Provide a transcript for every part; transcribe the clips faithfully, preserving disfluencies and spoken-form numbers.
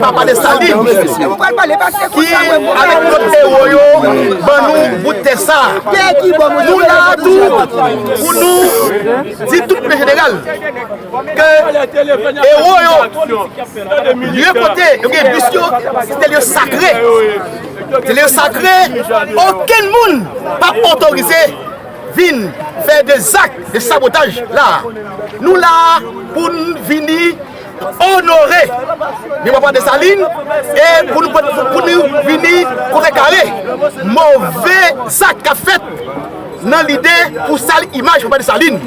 Papa Desalin, ki avèk lòt ewo yo ban nou bout tè sa. Nou la tou pou nou di tout pèp jeneral ke ewo yo, lye kote yo gen bis yo, se te lye sakre. Se te lye sakre, okenn moun p ap otorize vin fè de zak de sabotaj la. Nou la pou n vini onore memwa Papa Desalin e pou nou, pou nou vini kontrekare move zak k ap fèt nan lide pou sal imaj Papa Desalin.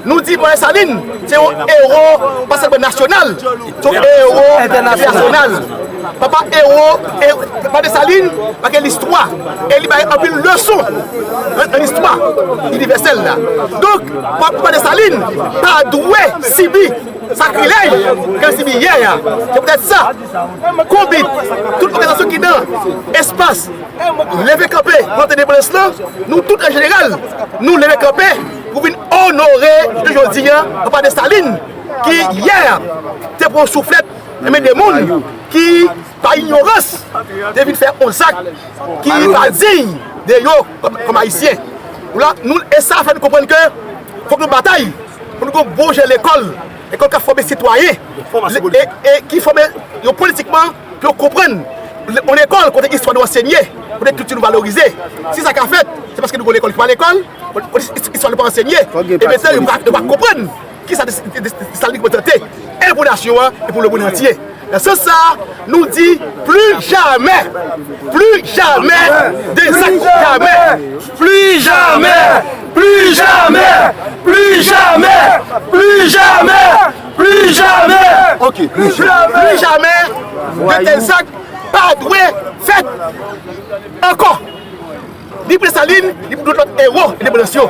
Nou di Papa Desalin se yon ewo pa sèlman nasyonal, se yon ewo entènasyonal. Papa ewo, e, Papa Desalin pa gen listwa, e li bay anpil leson nan, nan listwa inivèsèl la. Donk, Papa Desalin pa dwe sibi sakrilèj ke l sibi yè a. Se poutèt sa, Konbit, tout òganizasyon ki nan espas leve kanpe, plante de brans lan, nou tout an jeneral, nou leve kanpe pou vin onore jounen jodi a Papa Desalin, ki yè te pran yon souflèt nan men de moun ki, pa inyorans, te vin fè yon zak ki pa diy de yo kòm, kòm Ayisyen. Nou la, nou, e sa fè nou konprann ke fòk nou batay pou nou gen yon bon jan lekòl, lekòl k ap fòme sitwayen, e, e ki fòme yo politikman pou yo konprann yon lekòl kote istwa nou ansenye, kote kilti nou valorize. Si sa ka fèt, se paske nou gen yon lekòl ki pa lekòl, kote istwa nou pa ansenye. E mentnan, yo pa, yo pa konprann kisa Desalin reprezante, e pou nasyon an, e pou lemonn antye. Nan sans sa, nou di, pli jamè, pli jamè, de zak jamè. Pli jamè, pli jamè, pli jamè, pli jamè, pli jamè. Ok, pli jamè. Pli jamè de tèl zak pa dwe fèt ankò. Ni pou Desalin, ni pou tout lòt ewo endepandans yo.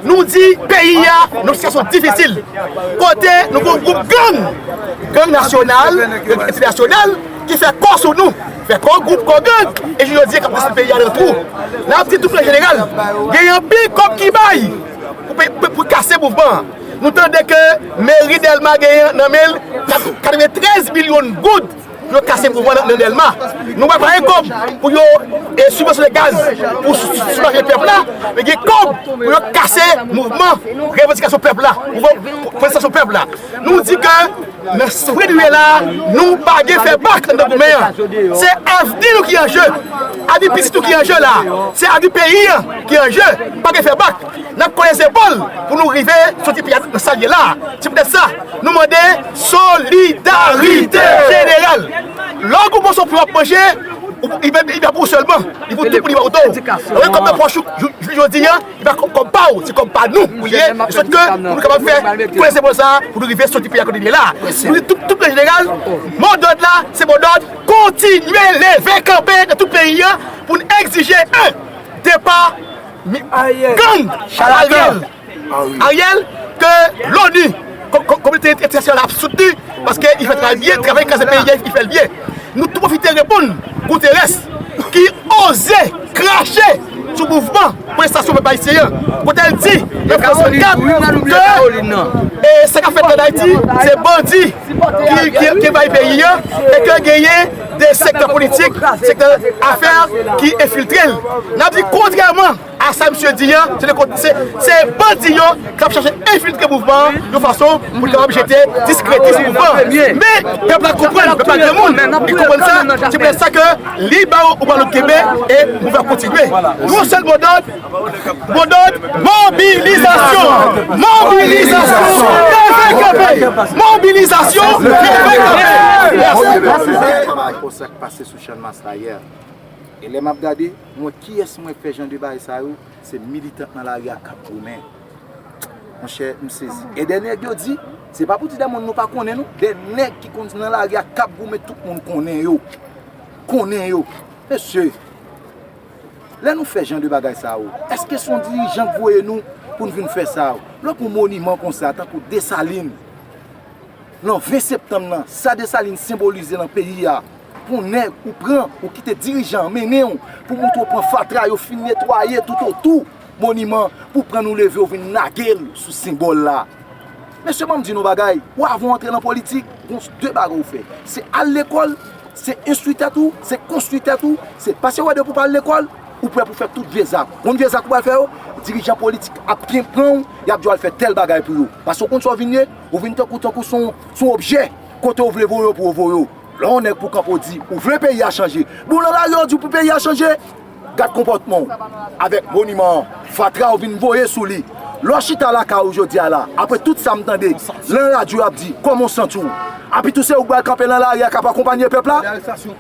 Nou di peyi a nan sitiyasyon difisil. Kote nou gen yon gwoup gang, gang nasyonal, gang entènasyonal, ki fè kò sou nou, fè kò gwoup, kò gang, e jounen jodi a k ap desann peyi a nan twou. N ap di tout an jeneral, gen anpil kòb ki bay pou, pou, pou kase mouvman an. Nou tande ke meri Dèlma genyen nan men l katreventrèz milyon goud pou yo kase mouvman nan, nan Dèlma. Nou wè pa gen kòb pou yo, e, sibvansyone gaz pou sou, sou, soulaje pèp la, men gen kòb pou yo kase mouvman revandikasyon pèp la, mouvman pwotestasyon pèp la. Nou di ke nan espri nou ye la, nou pa gen fè bak anndan goumen an. Se avni nou ki an je, avni pitit nou ki an je la, se avni peyi an ki an je, pa gen fè bak. N ap kole zepòl pou nou rive soti peyi a nan sa l ye la. Se poutèt sa, nou mande solidarite jeneral. Lè w gen yon moso pou w ap manje, li pa pou ou sèlman, li pou tout moun, li pa pou w. Lè w gen kòb nan pòch ou, jou, jou jodi a, li pa kòb pa w, se kòb pa nou pou l ye. Sòt ke pou nou kapab fè kole zepòl sa a, pou nou rive soti peyi a kote l ye la. Nou di tout, tout an jeneral, modòd la, se modòd kontinye leve kanpe nan tout peyi a pou n egzije, en, depa gang Ariel. Ariel, ke loni, ko-, ko-, kominote entènasyonal ap soutni, paske li fè travay byen, travay kraze peyi a, li fè l byen. Nou tou pwofite reponn Guterres, ki oze krache sou mouvman pwotestasyon pèp ayisyen an, kote l di, nan Frans vennkat, ke, e, sa k ap fèt ann Ayiti, se bandi ki, ki, ki anvayi peyi a, e ke genyen de sektè politik, sektè afè ki enfiltre l. N ap di kontrèman a sa misye di an, se de kot-, se, se bandi yo k ap chache enfiltre mouvman an yon fason pou l kapab jete diskredi sou mouvman an. Men, pèp la konprann, pèp la granmoun, li konprann sa, se poutèt sa ke li ba ou, ou ba l, ou kenbe, e mouvman an kontinye. Yon sèl modòd, modòd, mobilizasyon! Mobilizasyon! Leve kanpe! Mobilizasyon! Leve kanpe! Mèsi. Konsa k pase sou Channmas la yè. E lè m ap gade, mwen, kiyès mwen k fè jan de bagay sa yo? Se militan nan lari a k ap goumen. Monchè, m sezi. E de nèg yo di, se pa pou di de moun nou pa konnen, non. De nèg ki konn nan lari a k ap goumen, tout moun konnen yo. Konnen yo. Mesye, lè nou fè jan de bagay sa yo, èske se yon dirijan k voye nou pou n vin fè sa yo? Lè w pran monuman konsa, tankou Desalin, nan ven septanm nan, sa Desalin senbolize nan peyi a, pou nèg ou pran, ou kite dirijan an mennen w, pou montre w pran fatra yo fin netwaye toutotou moniman, pou pran nou leve w vin lage l sou senbòl la. Mesye, ban m di nou bagay, ou avan w antre nan politik, gon de bagay ou fè. Se al lekòl, se enstwi tèt ou, se konstwi tèt ou, se pase wè depi w pa al lekòl, ou prè pou fè tout vye zak. Gon vye zak ou pral fè yo, dirijan politik ap byen pran w, y ap di w al fè tèl bagay pou yo. Paske w konn sa w vin ye, ou vin tankou, tankou se yon, se yon objè, kote w vle voye yo pou yo voye w. Lè yon nèg pou kanpe w di, ou vle peyi a chanje. Bon, nan lari a w di pou peyi a chanje, gad konpòtman w avèk moniman an, fatra w vin voye sou li. Lè w chita lakay ou jodi a la, apre tout sa m tande, nan radyo y ap di, kòman w santi w? Apitou se ou k pral kanpe nan lari a k ap akonpanye pèp la?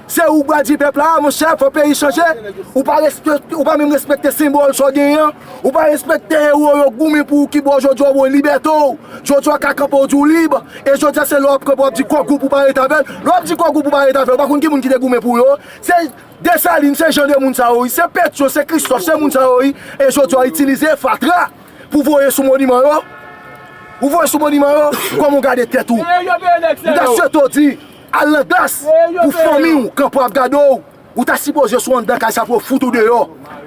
Se ou k pral di pèp la, monchè, fò peyi chanje? Ou pa respekte, ou pa menm respekte senbòl sa w genyen an? Ou pa respekte ewo yo k goumen pou ou ki ba w jodi a w libète w? Jodi a w ka kanpe w di w lib, e jodi a se lè w ap kanpe w ap di Kògwoup ou pa rete avè l. Lè w ap di Kògwoup ou pa rete avè l, ou pa konn ki moun ki te goumen pou yo? Se Desalin, se jan de moun sa yo wi, se Petyon, se Kristòf, se moun sa yo wi, e jodi a w itilize fatra pou voye sou moniman yo. Ou voye sou moniman yo, kòman w gade tèt ou? M ta swete w di, al nan glas pou fanmi w, kanpe ap gade w. Ou ta sipoze sou anndan kay sa pou yo fout ou deyò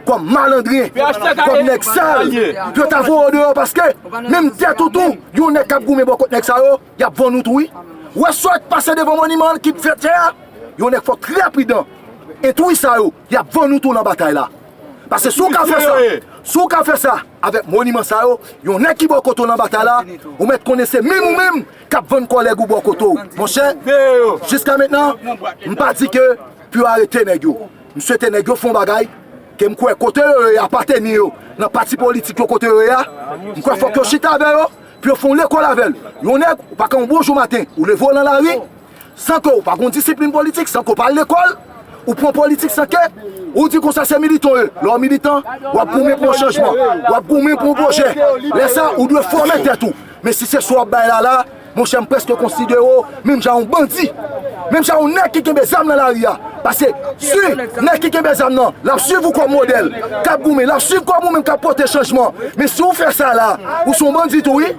kòm malandren, kòm nèg sal. Pou yo ta voye w deyò paske menm tèt ou tou, yon nèg k ap goumen bò kot nèg sa yo, y ap vann ou tou wi. Ou wè sa k pase devan moniman ki fèt yè a? Yon nèg fò trè pridan. Entwi sa yo, y ap vann ou tou nan batay la. Paske si w ka fè sa, si w ka fè sa avèk moniman sa yo, yon nèg ki bò kote w nan batay la, ou mèt konnen se menm ou menm k ap vann kòlèg ou bò kote w. Monchè, jiska mentnan, m pa di ke pou yo arete nèg yo. M swete nèg yo fè yon bagay ke m kwè kote yo ye a pa teni yo nan pati politik yo kote yo ye a. M kwè fòk yo chita avè yo pou yo fè yon lekòl avè l. Yon nèg, ou pa ka yon bon jou maten, ou leve w nan lari, san ke w pa gen disiplin politik, san ke w pa al lekòl, ou pran politik san ke ou di konsa se militan w ye. Lè w militan, w ap goumen pou yon chanjman, w ap goumen pou yon pwojè. Lè sa, ou dwe fòme tèt ou. Men si se sa w ap bay la la, monchè, m prèske konsidere w menm jan yon bandi, menm jan yon nèg ki kenbe zam nan lari a. Paske si nèg ki kenbe zam nan, l ap swiv ou kòm modèl, k ap goumen, l ap swiv kòm ou menm k ap pote chanjman. Men si w fè sa la, ou se yon bandi tou wi.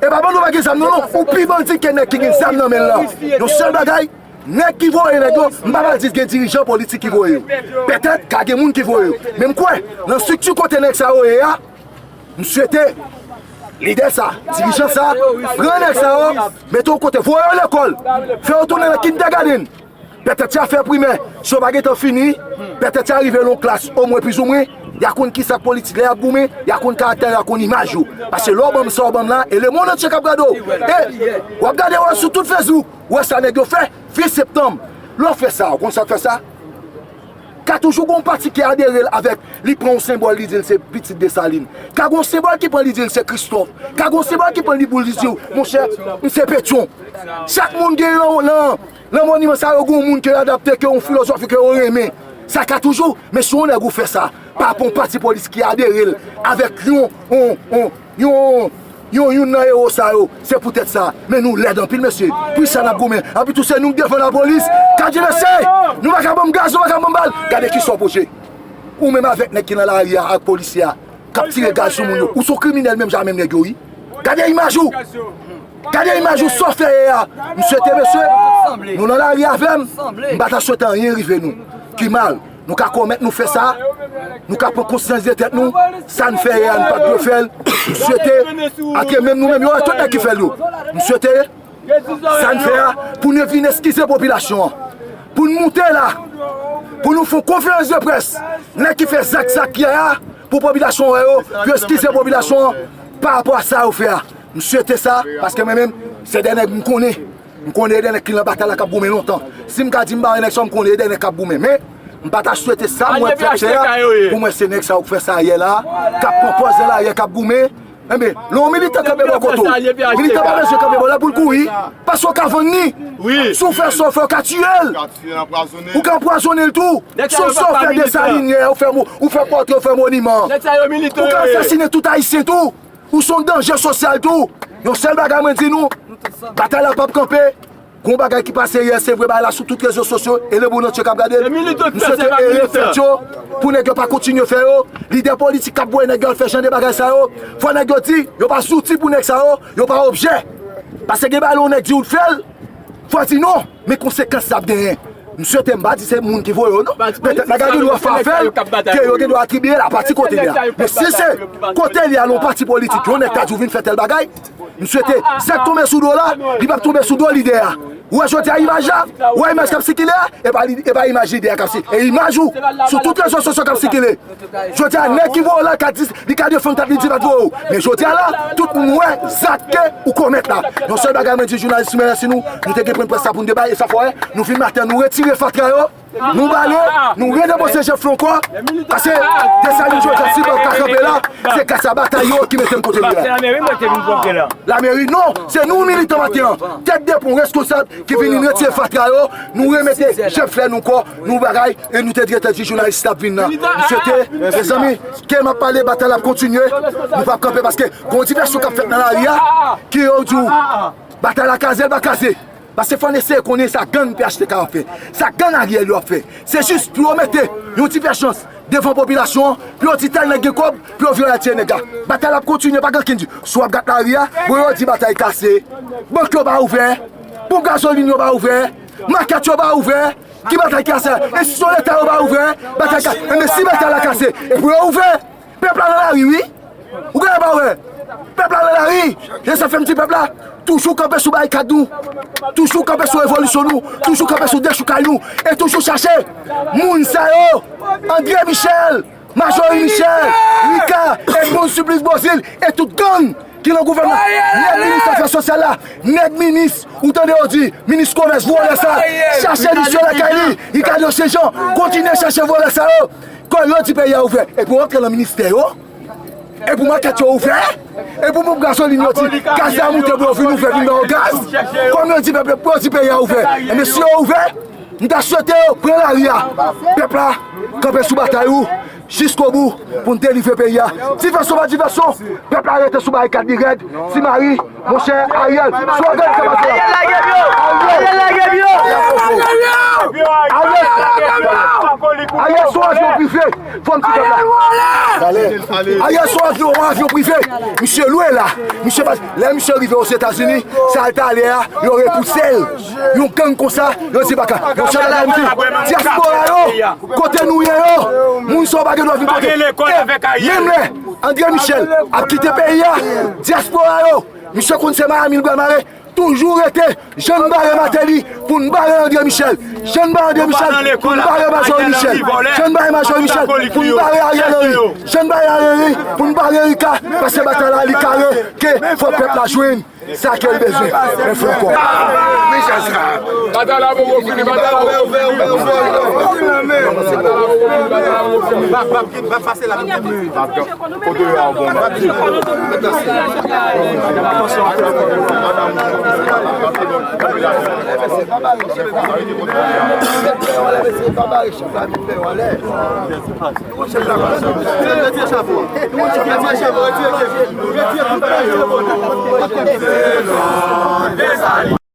E pa bandi ou pa gen zam nan non, ou pi bandi ke nèg ki gen zam nan men l lan. Yon sèl bagay, nèg ki voye nèg yo, m pa pral di gen dirijan politik ki voye yo. Petèt ka gen moun ki voye yo. Men m kwè, nan estrikti kote nèg sa yo ye a, m swete lidè sa, dirijan sa, pran nèg sa yo, mete yo kote, voye yo lekòl, fè yo tounen nan kindergarten. Petèt y a fè primè, si yo pa gentan fini, petèt y a rive nan yon klas omwen plizoumwen, y a konn kisa k politik lè y ap goumen, y a konn karaktè yo, y a konn imaj yo. Paske lè w ban m sa w ban m la, e lemonn antye k ap gade w. E w ap gade w sou tout Facebook, ou wè sa nèg yo fè, vye septanm. Lè w fè sa, ou konn sa k fè sa? Ka toujou gen yon pati ki adere l avèk li pran yon senbòl, li di l se pitit Desalin. Ka gen yon senbòl ki pran, li di l se Kristòf. Ka gen yon senbòl ki pran, li pou li di w, monchè, m se Petyon. Chak moun gen nan, nan, nan moniman sa yo, gen yon moun ke yo adapte, ke yon filozofi ke yo renmen. Sa ka toujou, men si yon nèg ou fè sa, pa rapò yon pati politik ki adere l avèk yon, yon, yon, yon, yon, youn nan ewo sa yo, se poutèt sa. Men nou lèd anpil, mesye. Pou sa n ap goumen? Apitou se nou k defann lapolis. K ap di, mesye, nou pa ka ban m gaz, nou pa ka ban m bal. Gade kisa w pote. Ou menm avèk nèg ki nan lari a, ak polisye a, k ap tire gaz sou moun yo. Ou se yon kriminèl menm jan menm nèg yo, wi. Gade imaj ou. Gade imaj ou, sa w fè yè a. M swete, mesye, nou nan lari avè m, m pa ta swete anyen rive nou ki mal. Nou ka kòmèt nou fè sa, nou ka pran konsyans de tèt nou, sa n fè yè a, n pa t dwe fè l. M swete, ake menm nou menm, yo wè tout nèg ki fè l yo. M swete, sa n fè a, pou nou vin eskize popilasyon an. Pou n moute la, pou nou fè yon konferans de près, nèg ki fè zak sa k yè a, pou popilasyon wè yo, pou yo eskize popilasyon an, pa rapò a sa yo fè a. M swete sa, paske mwen menm, se de nèg m konnen. M konnen de nèg ki nan batay la k ap goumen lontan. Si m ka di m pa wè nèg sa yo, m konnen de nèg k ap goumen. Men, m pa ta swete sa m wè k fèt yè a, pou mwen se nèg sa yo k fè sa yè la, k ap pran pòz nan lari a, k ap goumen. Enben, lè yon militan kanpe bò kote w, militan pa bezwen kanpe bò la pou l kouri, paske w ka vann li. Si w fè sa w fè, w ka tiye l. Ou ka anpwazonnen l tou. Si w sa w fè Desalin yè, ou fè mo-, ou fè pòtre, ou fè moniman. Ou ka asasinen tout Ayisyen tou. Ou se yon danje sosyal tou. Yon sèl bagay mwen di nou, batay la p ap kanpe. Gon bagay ki pase yè, se vre, bagay la sou tout rezo sosyo, e lemonn antye k ap gade l. M swete ere fèt yo, pou nèg yo pa kontinye fè yo. Lidè politik k ap voye nèg yo al fè jan de bagay sa yo, fò nèg yo di, yo pa zouti pou nèg sa yo, yo pa objè. Paske gen bagay lè yon nèg di ou l fè l, fò di non, men konsekans sa ap genyen. M swete, m pa di se moun ki voye yo non. Petèt nèg la gen dwa fè afè l, ke yo gen dwa atribye l a pati kote li a. Men si se kote li a, nan yon pati politik, yon nèg ta di w vin fè tèl bagay, M swete sa k tonbe sou do la, li p ap tonbe sou do lidè a. Ou wè jodi a imaj la, ou wè imaj k ap sikile a, e pa li, e pa imaj lidè a k ap si, e imaj ou sou tout rezo sosyo k ap sikile. Jodi a nèg ki voye w la ka di, li ka defann tèt li di pa t voye w. Men jodi a la, tout moun wè zak ke ou komèt la. Yon sèl bagay mwen di jounalis, mèsi nou, nou te gen pwen près la pou n te bay, e sa fè w wè, nou vin maten, nou retire fatra yo. Nou bale, nou redepoze Jeff Flo ankò. Paske Desalin jodi a, si pa ka kanpe la, se gras a batay yo ki mete m kote m ye la. Se lameri mwen te vin pwòpte la. Lameri non, se nou militan maten an. Tèt de pon, reskonsab ki vin retire fatra yo, nou remete Jeff Flo ankò, nou bagay, e nou te di, te di jounalis t ap vin nan. M swete, mezanmi, ke m ap pale, batay la ap kontinye, nou p ap kanpe paske gon divèsyon k ap fèt nan lari a, ki yo di w, batay la kraze, l pa kraze. Paske fò n eseye konnen sa gang P H T K ap fè, sa gang Ariel yo ap fè. Se jis pou yo mete yon ti fè chans devan popilasyon an, pou yo di tèl nèg gen kòb, pou yo vire al tiye nèg la. Batay la ap kontinye, pa gen ankenn di. Si w ap gad lari a, bon, yo di batay kase, bank yo pa ouvè, ponp gazolin yo pa ouvè, makèt yo pa ouvè, ki batay kase a? Enstitisyon leta yo pa ouvè, batay kase. Enben, si batay la kase, e pou yo ouvè. Pèp la nan lari, wi. Ou genlè pa wè. Pèp la nan lari. E sa fè m di pèp la, toujou kanpe sou barikad nou. Toujou kanpe sou revolisyon nou. Toujou kanpe sou dechoukay nou. E toujou chache moun sa yo. André Michel, Majorie Michel, Rika, Edmonde Supplice Beauzile, e tout gang ki nan gouvènman. Nèg minis afè sosyal la, nèg minis, ou tande yo di, minis komès, vòlè sa. Chache misye lakay li, Ricardo Saint Jean, kontinye chache vòlè sa yo. Kò yo di peyi a ouvè, epi w antre nan ministè yo, epi makèt yo ouvè, epi pou gazolin yo di, gaz la moute pou yo vin ouvè, vin ba yo gaz. Kòm yo di pèp, yo di peyi a ouvè, enben si yo ouvè, m ta swete yo pran lari a. Pèp la, kanpe sou batay ou, jiskobou, pou n delivre peyi a. Divèsyon pa divèsyon, pèp la rete sou barikad li rèd, ti mari, monchè, Ariel, slogan sa pase la. Ariel lage m yo! Ariel lage m yo! Ariel, Ariel, sou avyon prive, fò m di pèp la. Ariel sou avyon, yon avyon prive. Misye lwe la. Misye pa, lè misye rive Ozetazini, sa l t ale a, yo repouse l. Yon gang konsa, yo di baka. Monchè, bagay m di, dyaspora yo, kote nou ye yo, moun sa yo pa gen dwa vin kote. E menm lè André Michel ap kite peyi a, dyaspora yo, misye konn se Miami l pral mare, toujou rete, jan n bare Martelly pou n bare André Michel, jan n bare André Michel pou n bare Majorie Michel, jan n bare Majorie Michel pou n bare Ariel Henry, jan n bare Ariel Henry pou n bare Rika, paske batay la li kare, ke fò pèp la jwenn sa ke l bezwen. Men fè ankò. Batay la poko fini, batay la poko fini. Batay la poko fini, batay la poko fini. Kote yo a bon.